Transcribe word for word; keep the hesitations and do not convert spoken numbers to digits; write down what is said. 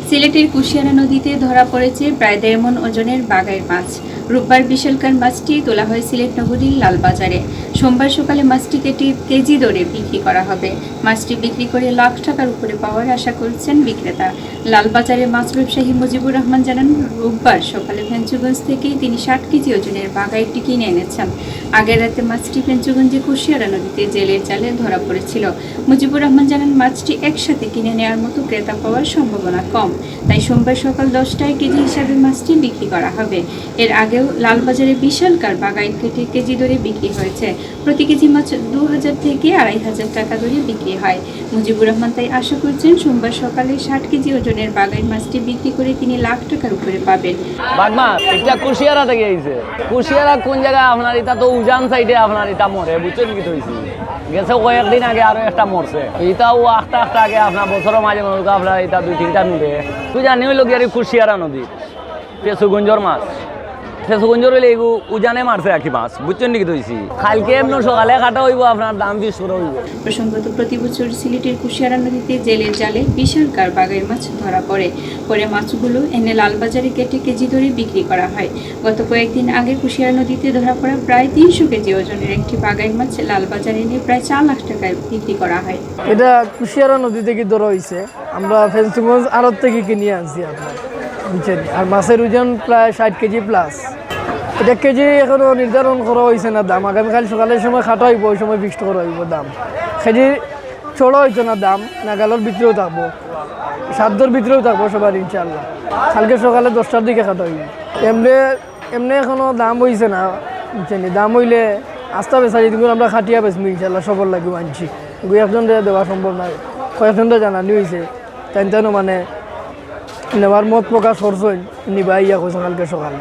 সিলেটের কুশিয়ারা নদীতে ধরা পড়েছে প্রায় দেড় মণ ওজনের বাগাইর মাছ। রোববার বিশালকার মাছটি তোলা হয় সিলেট নগরীর লালবাজারে। সোমবার সকালে মাছটি কেটে কেজি দরে বিক্রি করা হবে। মাছটি বিক্রি করে লাখ টাকার উপরে পাওয়ার আশা করছেন বিক্রেতা। লালবাজারে মাছ ব্যবসায়ী মুজিবুর রহমান জানান, রোববার সকালে ফেঞ্চুগঞ্জ থেকে তিনি ষাট কেজি ওজনের বাগাইটি কিনে এনেছেন। আগের রাতে মাছটি ফেঞ্চুগঞ্জে কুশিয়ারা নদীতে জেলের জালে ধরা পড়েছিল। মুজিবুর রহমান জানান, মাছটি একসাথে কিনে নেওয়ার মতো ক্রেতা পাওয়ার সম্ভাবনা কম, তাই সোমবার সকাল দশটায় কেজি হিসাবে মাছটি বিক্রি করা হবে। এর আগেও লালবাজারে বিশালকার বাগাই কেটে কেজি দরে বিক্রি হয়েছে। প্রতি কেজি মাছ দু হাজার থেকে আড়াই হাজার টাকা দরে বিক্রি হয়। মুজিবুর রহমান তাই আশা করছেন, সোমবার সকালে ষাট কেজি ওজনের বাগাই মাছটি বিক্রি করে তিনি লাখ টাকার উপরে পাবেন। বাগমা, এটা কুশিয়ারা থেকে আইছে। কুশিয়ারা কোন জায়গায় আপনার? এটা তো উজান সাইডে আপনার এটা মরে, বুঝছেন কি তো হইছে? গেছে কয়েকদিন আগে আরো একটা মরছে। এটাও আখটা আখটা আগে আপনার বছরর মাঝে মনে হয় আপনার এটা দুই তিনটা মিলে। তুই জানি হইল কি আর এই কুশিয়ারা নদী, ফেঞ্চুগঞ্জর মাছ। ফেঞ্চুগঞ্জর হইলে এগু উজানে মারছে আর কি মাছ, বুঝছেন নাকি তো হইছি? কালকে এমনি সকালে কাটা হইব, আপনার দাম ফিক্স করা হইব। প্রসঙ্গত, প্রতি বছর সিলেটের কুশিয়ারা নদীতে জেলের জালে বিশালকার বাগাই মাছ ধরা পড়ে। পরে মাছগুলো এনে লালবাজারে কেটে কেজি দরে বিক্রি করা হয়। গত কয়েকদিন আগে কুশিয়ারা নদীতে ধরা পড়া প্রায় তিনশো কেজি ওজনের একটি বাগাই মাছ লালবাজারে এনে প্রায় চার লাখ টাকায় বিক্রি করা হয়। এটা কুশিয়ারা নদী থেকে ধরা হইছে। আমরা ফেঞ্চুগঞ্জ আড়ত থেকে কিনে আনছি আপনার, বুঝছেন? আর মাছের ওজন প্রায় ষাট কেজি প্লাস। এটা কেজি এখনো নির্ধারণ করা হইছে না দাম, আগামীকাল সকালের সময় কাটা হইব, ওই সময় ফিক্সড করা হইব দাম। কেজি চড়া হইতো না দাম, নাগালর ভিতরেও থাকবো, সাধ্যর ভিতরেও থাকবো সবার ইনশাআল্লাহ। কালকে সকালে দশটার দিকে কাটা হইব। এমনি এমনি এখনো দাম হইছে না, বুঝছেন নি? দাম হইলে আস্তা বেচা যদি আমরা কাটিয়া বেচমু ইনশাআল্লাহ, সবর লাগি আনছি। কিন্তু একজনরে দেওয়া সম্ভব নয়, কয়েকজনরে জানানি হইছে, তাইন তাইনও মানে নেওয়ার মত প্রকাশ করছইন, নিবা ইয়া কইছে কালকে সকালে।